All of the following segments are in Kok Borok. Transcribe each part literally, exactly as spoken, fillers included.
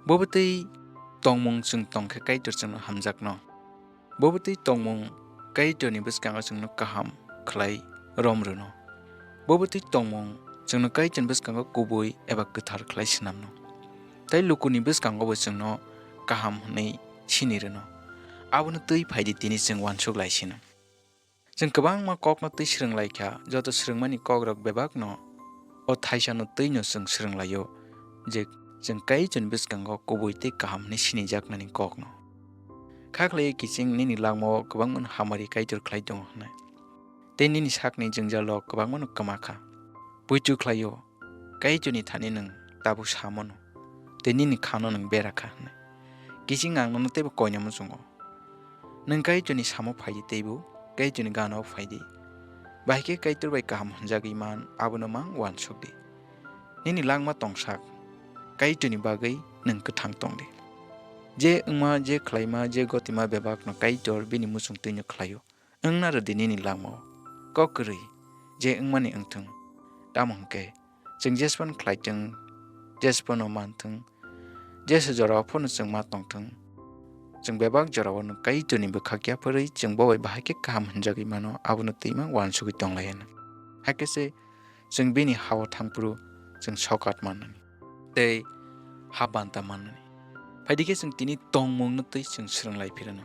Bo bwtwi tongmung chwng tong khe Kaitor chwngno hamjakno. Bo bwtwi tongmung Kaitorni bwskango chwngno kaham khlai rom rwno. Bo bwtwi tongmung chwngno Kaitorni bwskango kubui eba kwthar khlai swnamno. Tei lukuni bwskangobo chwngno kaham hwnwi sini rwno. Abono twi phaidi tini chwng uansuk lai sino. Chwng kwbangma kokno twi swrwng lai kha, joto swrwngmani kokrok bebakno o thaisano twino chwng swrwng lai-o, je chwng Kaitorni bwskango kubui tei kaham hwnwi sinijaknani kokno. Kha khlaiwi kiching nini langmao kwbangmano hamari Kaitor khlai tongo hwnwi, tei nini sakni jwngjalo kwbangmano kwma kha. Poito khlai-o, Kaitorni thani nwng tabuk samono, tei nini khano nwng bera kha hwnwi. Kiching ang nono teibo koinai muchungo. Nwng Kaitorni samo phaidi teibo Kaitorni gana-o phaidi. Bahai khe Kaitor bai kaham hwnjagwi man, abono mang uansuk di. Nini langma tongsak, Kaitorni bagwi nwng kwthang tong di. Je wngma, je khlaima, je gotima bebakno Kaitor bini muchung twino khlai-o. Wngna rw di nini langmao. Kok kwrwi, je wngmani wngthung. Tamo hwn khe, chwng jesphano khlai thung, jesphano man thung, jesa jorao phano chwng ma tong thung. Chwng bebak jorao no Kaitorni bwkhak yapharwi chwng bo bai bahai khe kaham hwnjagwi mano, abono twima uansugwi tong lai anw. Hakhe se chwng bini ha-o thang phuru chwng sokat mannani tei ha banta mannani. Phaidi khe chwng tini tongmungno twi chwng swrwng lai phirano.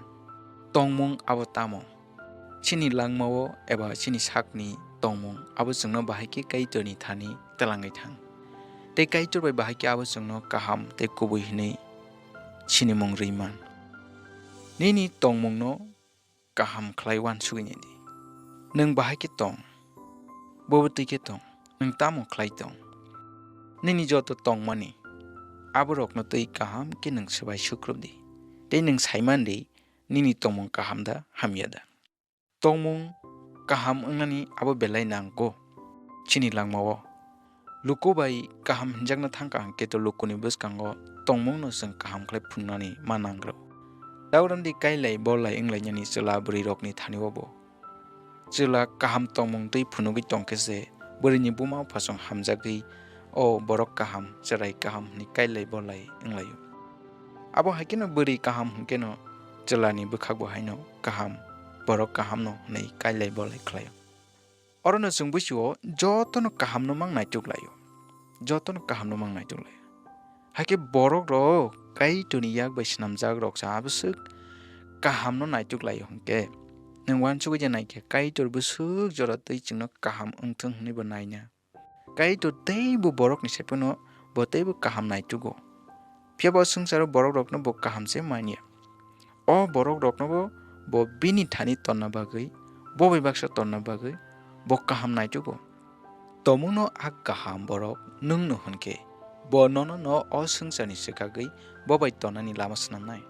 Tongmung abo tamo? Chini langmao eba chini sakni tongmung abo chwngno bahai khe Kaitorni thani twlangwi thang. Tei Kaitor bai bahai khe abo chwngno kaham tei kubui hwnwi sinimung rwi man. Nini tongmungno kaham khlai uansugwi nai di. Nwng bahai khe tong, bo bwtwi khe tong, nwng tamo khlai tong? Nini joto tongmani, aborokno twi kaham khe nwng swbai sukrup di. Tei nwng sai man di, nini tongmung kaham da, hamya da? Tongmung kaham wngnani abo belai nango chini langmao. Luku bai kaham hwnjakna thang kha hwnkhe to lukuni bwskango tongmungno chwng kaham khlai phunuknani ma nangrw. Daurandi kailai bolai wnglainani chwla bwrwirokni thani-o bo. Chwla kaham tongmung twi phunugwi tong khe se bwrwini buma bupha chwng hamjagwi o borok kaham, chwrai kaham hwnwi kailai bolai wnglaio. Abo hai kheno bwrwi kaham hwnkhe no chwlani bwkhakbo haino kaham, borok kahamno hwnwi kailai bolai khlaio. Orono chwng buisio jotono kahamno mang naituk laio. Jotono kahamno mang naituk laio. Hakhe borok rok Kaitorni yak bai swnamjak rok sa abwswk kahamno naituk laio hwnkhe, nwng uansugwi je naikhe Kaitor bwswk jora twi chwngno kaham wngthung hwnwi bo naina. Kaitor teibo borokni saiphano bo teibo kaham naitugo. Phiya bo swngcharo borok rokno bo kaham se manya. O borok rokno bo, bo bini thani tonna bagwi, bo bai baksa tonna bagwi bo kaham naitugo. Tomungno a kaham borok nwngno hwnkhe, bo nono no o swngcharni swkagwi bo bai tonnani lama swnamnai.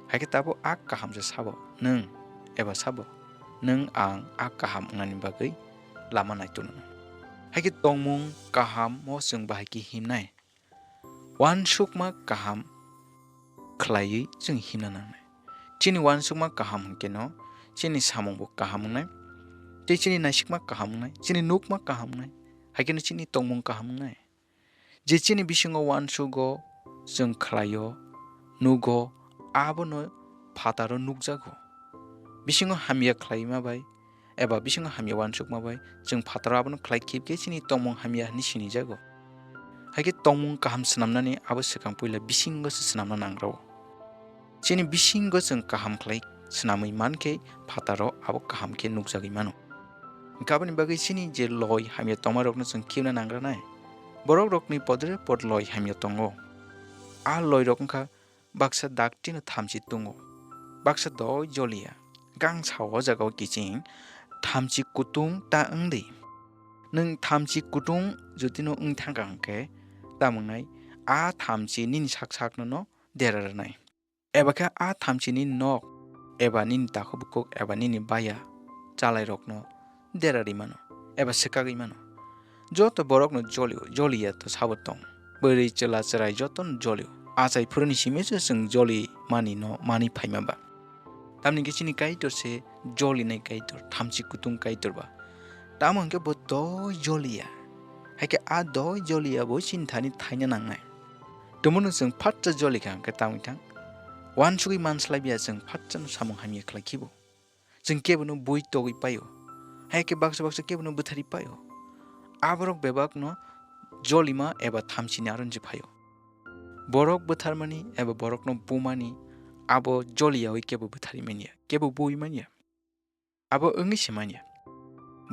Hakhe tabuk a kaham se sabo nwng eba sabo nwng ang a kaham wngnani bagwi lama naituknai. Hakhe tongmung kaham o chwng bahai khe himnai. Uansukma kaham khlaiwi chwng himna nangnai. Chini uansukma kaham hwnkhe no chini samungbo kaham wngnai, tei chini naisikma kaham wngnai, chini nukma kaham wngnai, haikhe no chini tongmung kaham wngnai. Je chini bisingo uansugo, chwng khlaio, nugo, abono phataro nukjago. Bisingo hamya khlaima bai eba bisingo hamya uansukma bai chwng phataro abono khlai khibkhe chini tongmung hamya hwnwi sinijago. Haikhe tongmung kaham swnamnani abo swkang puila bisingo se swnamna nangrwo. Chini bisingo chwng kaham khlai swnamwi mankhe phataro abo kaham khe nukjagwi mano. Hinkhe aboni bagwi chini je loi hamya tongmarokno chwng khibna nangranai. Borok rokni podre pod loi hamya tongo. A loi rok wngkha baksa daktino thamchi tungo, baksa doi joliya, gangsa o jaga o kiching thamchi kutung ta wngdi. Nwng thamchi kutung jotino wng thangkha hwnkhe, tamo wngnai a thamchi nini sak sakno no dera rwnai. Eba khe a thamchi nini nok, eba nini takhuk bukhuk, eba nini baya chalairokno dera ri mano, eba swkagwi mano. Joto borokno jolio, joliya to sabo tong. Bwrwi chwla chwrai jotono jolio. Achai phuruni simi se chwng joli mani no mani phaima ba. Tamni khe chini Kaitor se jolinai Kaitor, thamchi kutung Kaitor ba. Tamo hwnkhe bo doi joliya. Haikhe a doi joliya bo chini thani thaina nangnai. Tongmano chwng phatsa joli kha hwnkhe tamwi thang. Uansugwi manslaibiya chwng phatsano samung hamya khlai khibo. Chwng kebono bui togwi paio. Hai khe baksa baksa kebono bwtharwi paio. Aborok bebakno jolima eba thamchini aron je phaio. Borok bwtharmani eba borokno bumani abo joliyawi kebo bwtharwi manya, kebo bui manya. Abo wngwi se manya.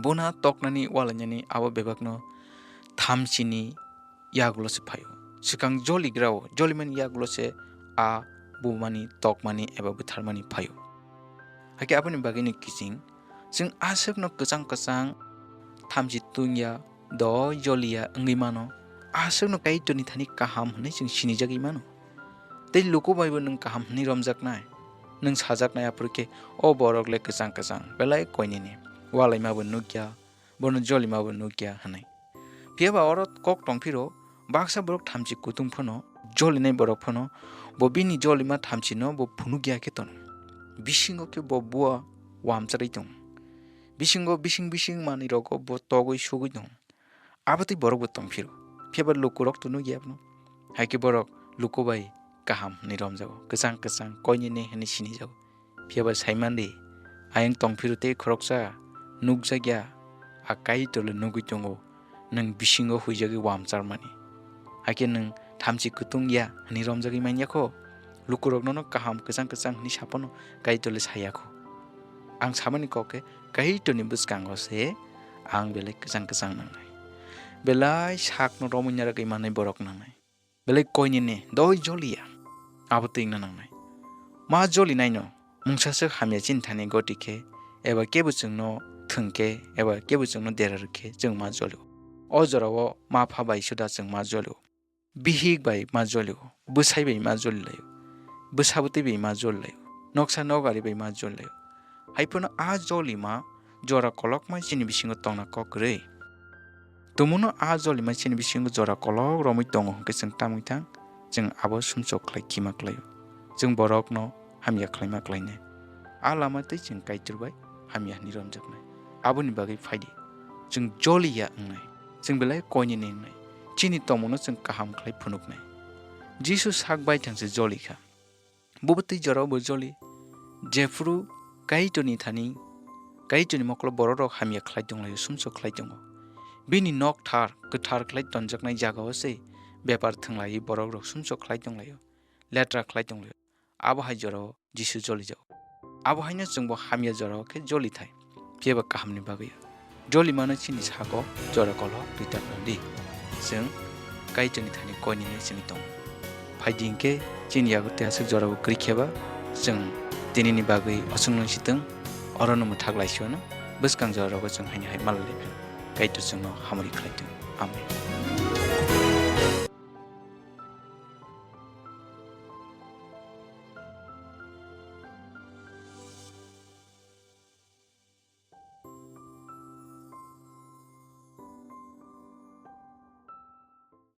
Buna toknani ualainani abo bebakno thamchini yagulo se phaio. Swkang joligrao, jolimani yagulo se a bumani, tokmani eba bwtharmani phaio. Hakhe aboni bagwino kiching, chwng aswkno kwchang kwchang thamchi tungya, doi joliya wngwi mano, aswkno Kaitorni thani kaham hwnwi chwng sinijagwi mano. Tei luku baibo nwng kaham hwnwi romjaknai, nwng sajaknai aphuru khe, "O borok le kwchang kwchang, belai koinene, ualaimabo nukya, bono jolimabo nukya," hwnwi. Phiya ba oro kok tongphiro, baksa borok thamchi kutung phano, jolinai borok phano, bo bini jolima thamchino bo phunukya khe tono. Bisingo khe bo bua wamcharwi tongo. Bisingo bising bising manwi rogo bo togwi sugwi tongo. Abo tei borok bo tongphiro. Phiya ba lukurok to nukya abono. Hai khe borok luku bai kaham hwnwi romjago. Kwchang kwchang koinene hwnwi sinijago. Phiya ba sai man di, ayang tongphiro tei khoroksa nukjakya, a Kaitor le nugwi tongo, nwng bisingo huijagwi wamcharmani. Hakhe nwng thamchi kutung ya hwnwi romjagwi man ya kho. Lukurok nono kaham kwchang kwchang hwnwi saphano Kaitor le sa ya kho. Ang samani kok khe Kaitorni bwskango se ang belai kwchang kwchang nangnai. Belai sakno romwi narwgwi manwi borok nangnai. Belai koinene doi joliya, abo twi wngna nangnai. Ma jolinaino mungsa swk hamya chini thani goti khe, eba kebo chwngno thwng khe, eba kebo chwngno dera rwk khe, chwng ma jolio. O jorao ma pha bai suda chwng ma jolio. Bihik bai ma jolio, bwsai bai ma jolilaio, bwsa bwtwi bai ma jolilaio, noksa nokari bai ma jolilaio. Hai phano a jolima jora kolokma chini bisingo tongna kok kwrwi. Tumuno a jolima chini bisingo jora kolok romwi tongo hwnkhe chwng tamwi thang, chwng abo sumsok khlai khima khlaio. Chwng borokno hamya khlaima khlainai. A lama tei chwng Kaitor bai hamya hwnwi romjaknai. Aboni bagwi phaidi, chwng joliya wngnai, chwng belai koinene wngnai, chini tongmungno chwng kaham khlai phunuknai. Jisu sak baithang se joli kha. Bo bwtwi jorao bo joli. Jephuru Kaitorni thani, Kaitorni mokolo bororok hamya khlai tonglaio, sumsok khlai tongo. Bini nok thar, kwthar khlai tonjaknai jagao se bepar thwnglaiwi borokrok sumsok khlai tonglaio, letra khlai tonglaio. Abo hai jorao Jisu jolijago. Abo haino chwngbo hamya jorao khe joli thai, phiya ba kahamni bagwi. Jolimano chini sago jora kolok twi ta di. Chwng Kaitorni thani koinene simi tongo. Phaidi hinkhe chini yago tei aswk jorao kwrwi kheba chwng tinini bagwi oswk nung sitwng, orono mwthak laisio no bwskang jorao chwng haini hai malai phano Kaitor chwngno hamari khlai thung. Amen.